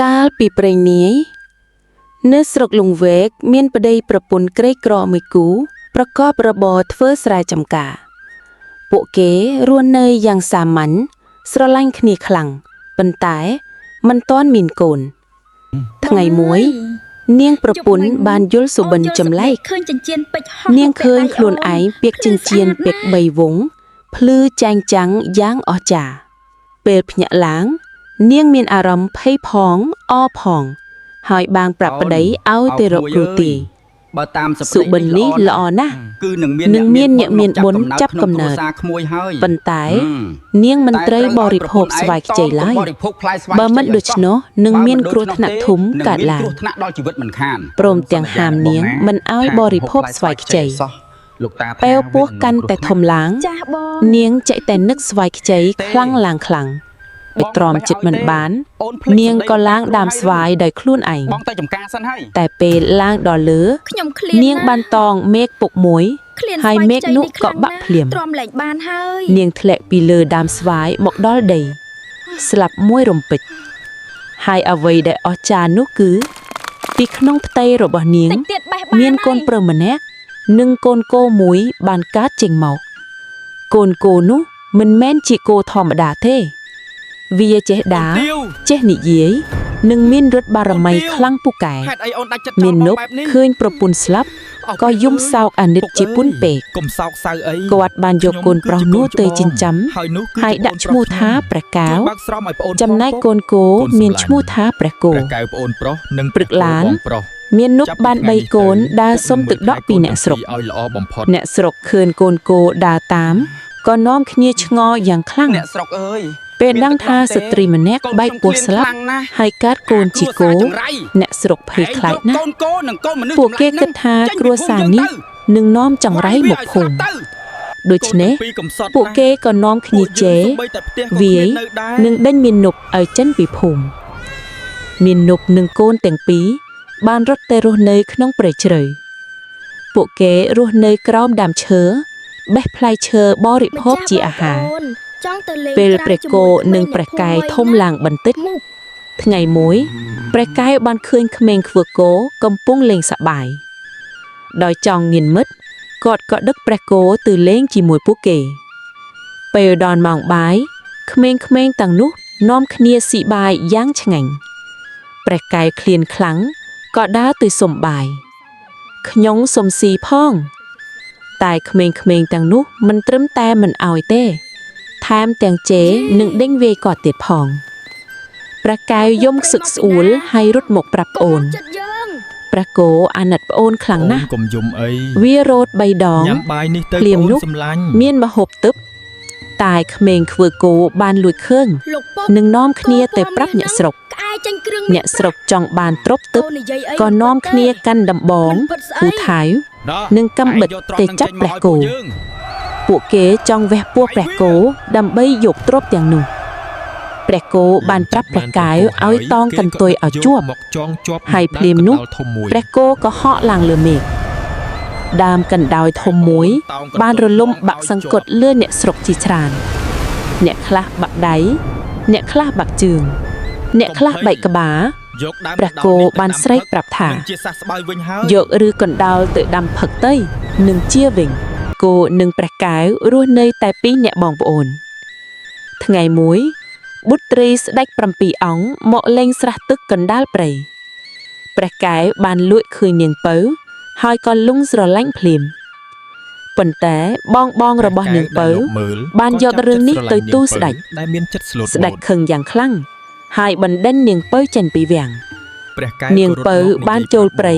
កាលពីព្រេងនាយនៅស្រុកលង្វែកមានប្តីប្រពន្ធក្រីក្រមួយគូ ប្រកបរបរធ្វើស្រែចម្ការ ពួកគេរស់នៅយ៉ាងសាមញ្ញស្រឡាញ់គ្នាខ្លាំងប៉ុន្តែមិនទាន់មានកូន ថ្ងៃមួយ នាងប្រពន្ធបានយល់សុបិនចម្លែក ឃើញចិញ្ចៀនពេជ្រហោះ នាងឃើញខ្លួនឯងពាក់ចិញ្ចៀនពាក់បីវងភ្លឺចែងចាំងយ៉ាងអស្ចារ្យពេលភ្ញាក់ឡើង នាងមានអារម្មណ៍ភ័យផងអផង ហើយបានប្រាប់ប្តីឲ្យទៅរកគ្រូទាយ បើតាមស សុបិននេះល្អណាស់ គឺនឹងមាន នឹងមានអ្នកមានបុណ្យចាប់កំណើត ក្នុងគ្រួសារក្មួយហើយ ប៉ុន្តែ នាងមិនត្រូវបរិភោគស្វាយខ្ចីឡើយ បរិភោគផ្លែស្វាយ បើមិនដូច្នោះនឹងមានគ្រោះថ្នាក់ធំកើតឡើង នឹងមានគ្រោះថ្នាក់ដល់ជីវិតមិនខាន ព្រមទាំងហាមនាងមិនឲ្យបរិភោគស្វាយខ្ចី សោះលោកតាថា ពេលពោះកាន់តែធំឡើង ចាស់បង នាងចេះតែនឹកស្វាយខ្ចីខ្លាំងឡើងខ្លាំងពេលទ្រាំចិត្តមិនបាន អូនភ្លេច នាងក៏ឡើងដើមស្វាយដោយខ្លួនឯង បងទៅចំការសិនហើយ តែពេលឡើងដល់លើ ខ្ញុំឃ្លាន នាងបានតងមេឃពុកមួយ ឃ្លាន ហើយមេឃនោះ ស្វាយខ្ចី ក៏បាក់ភ្លាម ទ្រាំលែងបានហើយ នាងធ្លាក់ពីលើដើមស្វាយមកដល់ដី ស្លាប់មួយរំពេចហើយអ្វីដែលអស្ចារ្យនោះគឺ ពីក្នុងផ្ទៃរបស់នាង តិចទៀតបេះបាន មានកូនប្រុសម្នាក់និងកូនគោមួយបានកើតចេញមក កូនគោនោះមិនមែនជាគោធម្មតាទេ វាចេះដើរ ទាវ ចេះនិយាយនិងមានឫទ្ធិបារមីខ្លាំងពូកែ ហេតុអីអូនដាច់ចិត្ត មាននុប ចោលបងបែបនេះ ឃើញប្រពន្ធស្លាប់ ក៏យំសោកអាណិតជាពុនពេក កុំសោកសៅអី គាត់បានយកកូនប្រុសនោះទៅចិញ្ចឹម ហើយនោះគឺជា ហើយដាក់ឈ្មោះថាព្រះកែវ ជួយបើកស្រោមឲ្យប្អូន ចំណែកកូនគោមានឈ្មោះថាព្រះគោ ព្រះកែវប្អូនប្រុសនិង ព្រឹកឡើង បងប្រុស មាននុប ចាប់ បាន ពីថ្ងៃ បីកូន ទៅ ដើរសុំទឹកដក់ពីអ្នកស្រុក ឲ្យល្អបំផុត អ្នកស្រុកឃើញកូនគោដើរតាមក៏នាំគ្នាឆ្ងល់យ៉ាងខ្លាំង អ្នកស្រុកអើយ ពេលដឹងថាស្ត្រីម្នាក់ កូន បែក ខ្ញុំឃ្លាន ពោះស្លាប់ ខ្លាំងណាស់ ហើយកើតកូនជាគោ គ្រួសារចង្រៃ អ្នកស្រុកភ័យខ្លាចណាស់ កូនគោនិងកូនមនុស្ស ពួកគេគិតថាគ្រួសារនេះនឹងនាំចង្រៃមកភូមិដូច្នេះពួកគេក៏នាំគ្នាជេរវាយនិងដេញមាននប់ឲ្យចេញពីភូមិមាននប់និងកូនទាំងពីរបានរត់ទៅរស់នៅក្នុងព្រៃជ្រៅពួកគេរស់នៅក្រោមដើមឈើបេះផ្លែឈើបរិភោគជាអាហារ អូនចង់ទៅលេង ពេល ក្រៅ ព្រះគោនិងព្រះកែធំឡើងបន្តិច មុខ ថ្ងៃមួយព្រះកែវបានឃើញក្មេងខ្វើគោកំពុងលេងសប្បាយដោយចង់ញៀនមិត្តគាត់ក៏ដឹកព្រះគោទៅលេងជាមួយពួកគេ ពេលដល់ម៉ោងបាយក្មេងៗទាំងនោះនាំគ្នាស៊ីបាយយ៉ាងឆ្ងាញ់ព្រះកែវឃ្លានខ្លាំងក៏ដើរទៅសុំបាយខ្ញុំសុំស៊ីផង តែក្មេងៗទាំងនោះមិនត្រឹមតែមិនអោយទេ ថែមទាំងជេរនិងដេញវាយគាត់ទៀតផង ព្រះកែវយំខ្សឹកស្អួលហើយរត់មកប្រាប់ប្អូន ចិត្តយើង ព្រះគោអាណិតប្អូនខ្លាំងណាស់ អូនកុំយំអី វារោតបីដង ញ៉ាំបាយនេះទៅ ប្អូន ភ្លាមនោះ សម្លាញ់ មានមហូបទឹកតែក្មេងខ្វើគោបានលួចឃើញ លោកពុក និងនាំគ្នាទៅប្រាប់អ្នកស្រុក ក្អែចេញគ្រឿង អ្នកស្រុកចង់បានទ្រពទឹក កូននិយាយអី ក៏នាំគ្នាកាន់ដំបង មិនពិតស្អី ពូថៅ និងកំបិតទៅចាប់ព្រះគោ ពួកគេចង់វះពោះព្រះគោដើម្បីយកទ្រព្យទាំងនោះព្រះគោបានប្រាប់ព្រះកែវឲ្យតងកន្ទុយឲ្យជាប់ មកចងជាប់ ហើយភ្លាមនោះ ដើកណ្ដោលធំមួយ ព្រះគោក៏ហក់ឡើងលើមេឃដើមកណ្ដោយធំមួយ បានរលំបាក់សង្កត់លើអ្នកស្រុកជាច្រើន អ្នកខ្លះបាក់ដៃអ្នកខ្លះបាក់ជើង អ្នកខ្លះបែកក្បាល យកដើម ព្រះគោបានស្រែកប្រាប់ថា នឹងជាសះស្បើយវិញហើយ យកឬកណ្ដោលទៅដាំផឹកទៅនឹងជាវិញគោនិងព្រះកែវរស់នៅតែពីរអ្នកបងប្អូន ថ្ងៃមួយ បុត្រីស្ដេច7អង្គមកលេងស្រះទឹកកណ្ដាលព្រៃព្រះកែវបានលួចឃើញនាងពៅ ហើយក៏លង់ស្រឡាញ់ភ្លាមប៉ុន្តែបងបងៗរបស់នាងពៅ ដែលលោកមើល បានយករឿងនេះទៅទូលស្ដេច ដែលមានចិត្តស្លូត ស្ដេចខឹងយ៉ាងខ្លាំងហើយបណ្ដេញនាងពៅចេញពីវាំង ព្រះកែវ នាងពៅ ក៏រត់មក បានចូលព្រៃ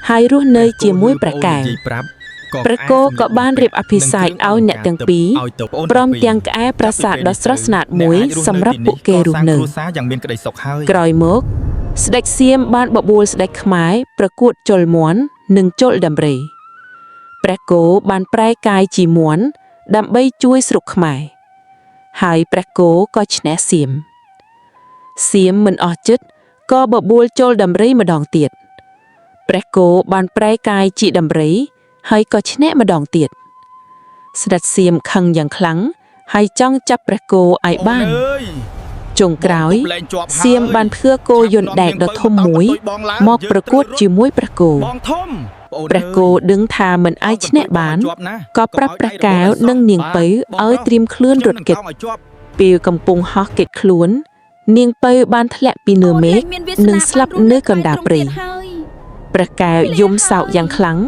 ហើយរស់នៅជាមួយព្រះកែវ និយាយប្រាប់ក៏ ព្រះគោក៏បានរៀបអភិសេកឲ្យអ្នកទាំងពីរ ឲ្យទៅប្អូន ព្រមទាំងក្អែប្រាសាទដ៏ស្រស់ស្អាតមួយ អ្នកអាចរស់នៅ សម្រាប់ពួកគេរស់នៅ កសាងគ្រួសារយ៉ាងមានក្តីសុខហើយ ក្រោយមក ស្ដេចសៀមបានបបួលស្ដេចខ្មែរប្រកួតជលមាន់និងជលដំរីព្រះគោបានប្រែកាយជាមាន់ដើម្បីជួយស្រុកខ្មែរហើយព្រះគោក៏ឈ្នះសៀមសៀមមិនអស់ចិត្តក៏បបួលជលដំរីម្ដងទៀតព្រះគោបានប្រែកាយជាដំរីហើយក៏ឈ្នះម្ដងទៀតស្ដេចសៀមខឹងយ៉ាងខ្លាំងហើយចង់ចាប់ព្រះគោឲ្យបាន អូនអើយ ចុងក្រោយ បងទប់លែងជាប់ហើយ សៀមបានផ្គើគោយន្តដែកដ៏ធំមួយ មកប្រកួតជាមួយព្រះគោ បងធំប្អូន ព្រះគោដឹងថាមិនអាចឈ្នះបាន ជាប់ណាស់ ក៏ប្រាប់ព្រះកែវនិងនាងពៅឲ្យត្រៀមខ្លួនរត់គេច ខ្ញុំនឹងតោងឲ្យជាប់ ពេលកំពុងហោះគេចខ្លួន នាងពៅបានធ្លាក់ពីលើមេឃ អូនលែងមានវាសនា និងស្លាប់ បានរស់ នៅកណ្ដាលព្រៃ ទ្រង់ទៀតហើយ ព្រះកែវយំសោកយ៉ាងខ្លាំង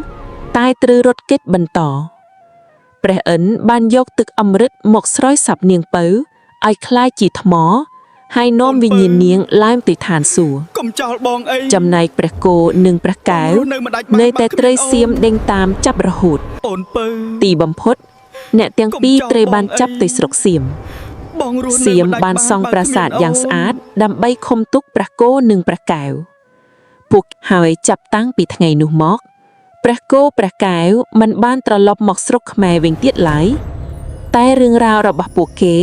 តែត្រូវរត់គេចបន្តព្រះឥន្ទបានយកទឹកអម្រឹតមកស្រោចសពនាងពៅឲ្យคล้ายជាថ្ម ហើយនាំវិញ្ញាណនាងឡើងទៅឋានសួគ៌ កុំចោលបងអី ចំណែកព្រះគោនិងព្រះកែវ រស់នៅមិនដាច់បាន នៅតែ បើគ្មាន ត្រូវ អូន សៀមដេញតាមចាប់រហូត អូនពៅ ទីបំផុត អ្នកទាំងពីរត្រូវបានចាប់ទៅស្រុកសៀម បងរស់នៅ សៀម មិនដាច់ បានសង់ បើ ប្រាសាទ គ្មាន យ៉ាងស្អាត ដើម្បីឃុំទុកព្រះគោនិងព្រះកែវពួកហើយចាប់តាំងពីថ្ងៃនោះមក ព្រះគោព្រះកែវមិនបានត្រឡប់មកស្រុកខ្មែរវិញទៀតឡើយតែរឿងរ៉ាវរបស់ពួកគេ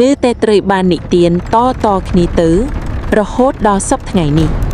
នៅតែត្រូវបាននិទានតៗគ្នាទៅ រហូតដល់សព្វថ្ងៃនេះ។